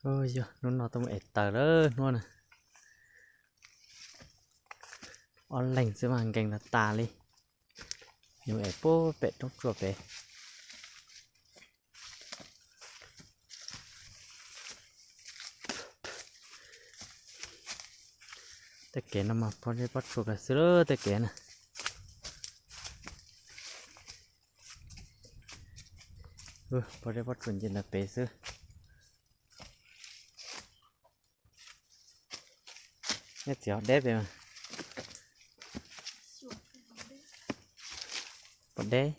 Yog hnub no tuaj mus ev taws lawm hnub no. Ob leeg xwb mas nkees tas tas li. Yuav mus ev puag pem roob tsuas pem. Tej kev no mas pob zeb pob tsuas pem xwb lawm tej kev na. Pob zeb pob tsuas nce ntawm pem xwb. Nej txiav deb pem mas. Pom deb.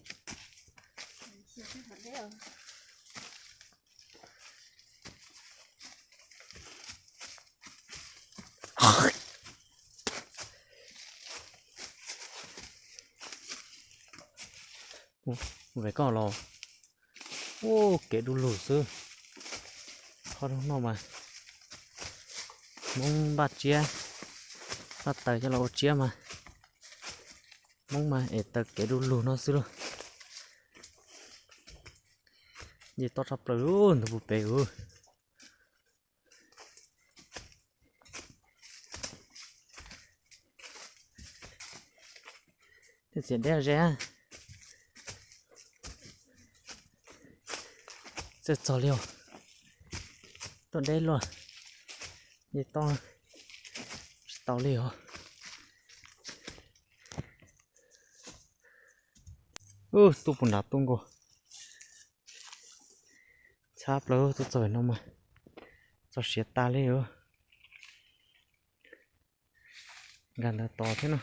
Ua, ua pem koj los. Ua kev du lug xwb. Qhov no mas Hmoob npaj tsiab, npaj taws coj los ua tsiab mas, Hmoob mas ev taws kev du lug no xwb lauj. Nce toj tshaj plaws ntawd puag pem ub. Txiav deb ze. Txawj txog li os. Tuaj deb luaj. Nce toj tsis tau li os. Ub, tuaj puag nrad tuaj nkaus. Txhab plaws tuaj txog no mas txog siav tas li os. Nkag ntawd tod thiab no.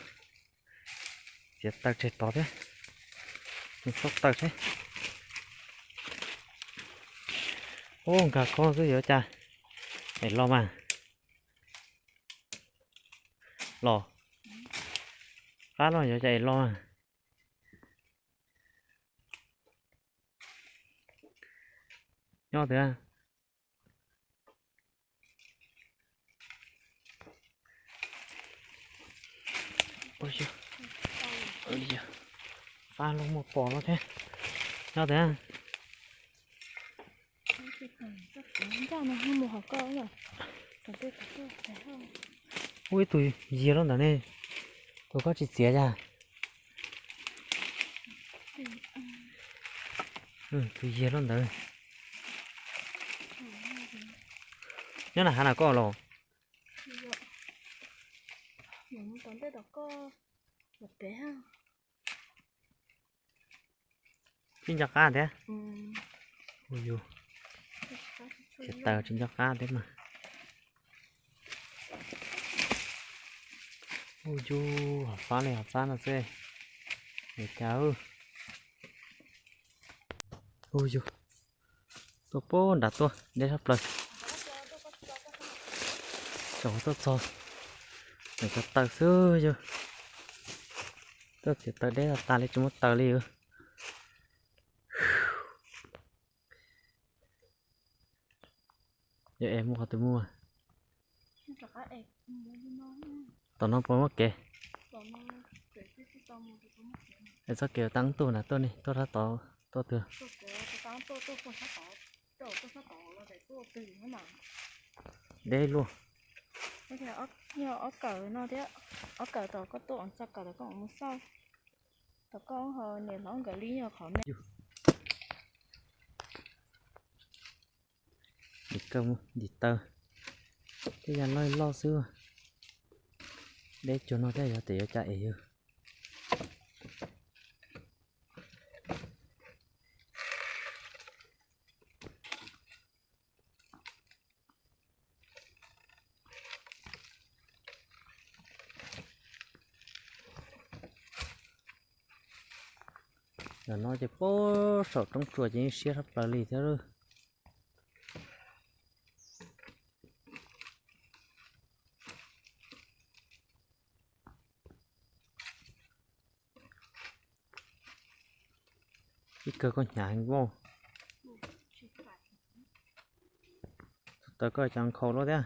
Txiav taws tseg tod thiab. Txhob taws thiab. Ub, nkag koj xwb yuav cas es los mas. Los. Qab los yuav cas es los mas. Nyob twg? Fab lub muaj pos no thiab. Nyob twg? Ub, ib tug yiag loj ntawd ne, tus koj tsis txiav yag. Tus yiag loj ntawd. Nyob na hav na koj los. Tsis nco qab thiab. Txiav taws tsis nco qab thiab mas. Ub yug, hov fab li hov fab no xwb. Cas, ub yug, tuaj puag nrad tuaj deb tshaj plaws. Tseem tuaj txog, tseem cov taws xwb yog. Tuaj txiav taws deb tas tas li tsis muaj taws li os. Yog es mus qhov twg mus? Tom no puas muaj kev? Es txoj kev tav ub tuaj na, tuaj ni, tuaj rau tod, tuaj twg? Deb luaj. Yog ob kawm no thiab, ob kawm tom koj tuaj txog kawm tom koj mus xauj, tom koj ho niam hlob nkawd li yog qhov me. Ntim kawg mus ntim taws, tej yam loj loj xwb. Deb cuag no thiab yog tias yuav cas es yog. Ntawm no ces puag saum roob tsuas ces yeej siab tshaj plaws li thiab lawm. Ib kawg koj hnyav heev vauj. Tus taws koj cas nkhaus luaj thiab.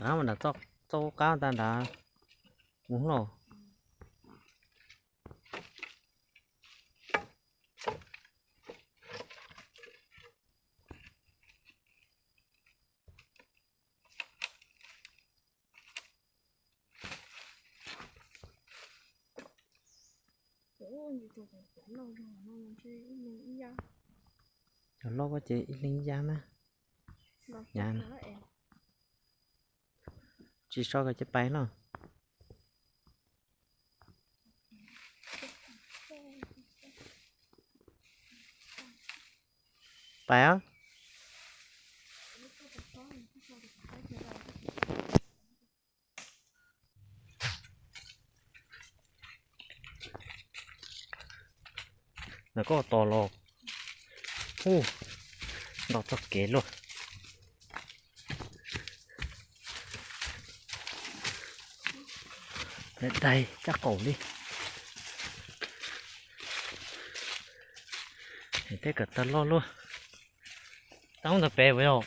Nrad mas nrad txoj qab tas nrad mus hlo. Cov loj ko ces ib leeg ib yab na. Nyav, tsis so ko ces pais no. Pais os. Nws koj tos los. Hu, nto txoj kev luaj. Daig caj qaum li. Tej kawm tag loj luaj. Tau ntawd pem ua yog.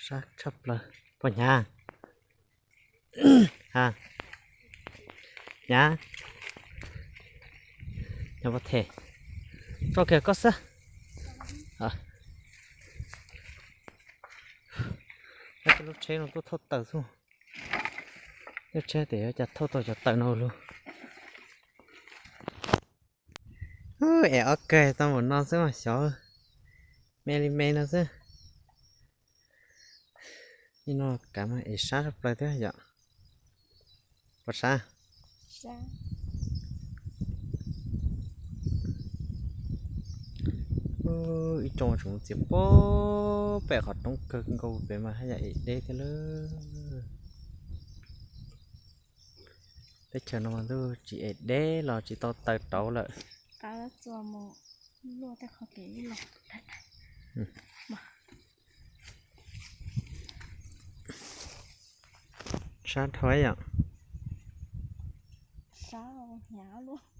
Sab tshaj plaws. Poj Hnyav, Hnyav, Hnyav Pov Them, tso kiag koj xwb. Lub tsheb no tuaj thauj taws xwb. Lub tsheb tias yuav cas thauj tau cov taws no lug. Es ob kawg tau npaum no xwb mas xyov, me li me no xwb. Ib no kav mas es sab tshaj plaws thiab yom. Puas sab? Ib tsoom tseem mus txiav pob pem qhov roob kawg nkaus pem mas haj yam es deb thiab lawm. Teb chaws no mas ntuj tsis es deb los tsis tau taws rauv lawm. Sab dhau yom. Sab hnyav luaj.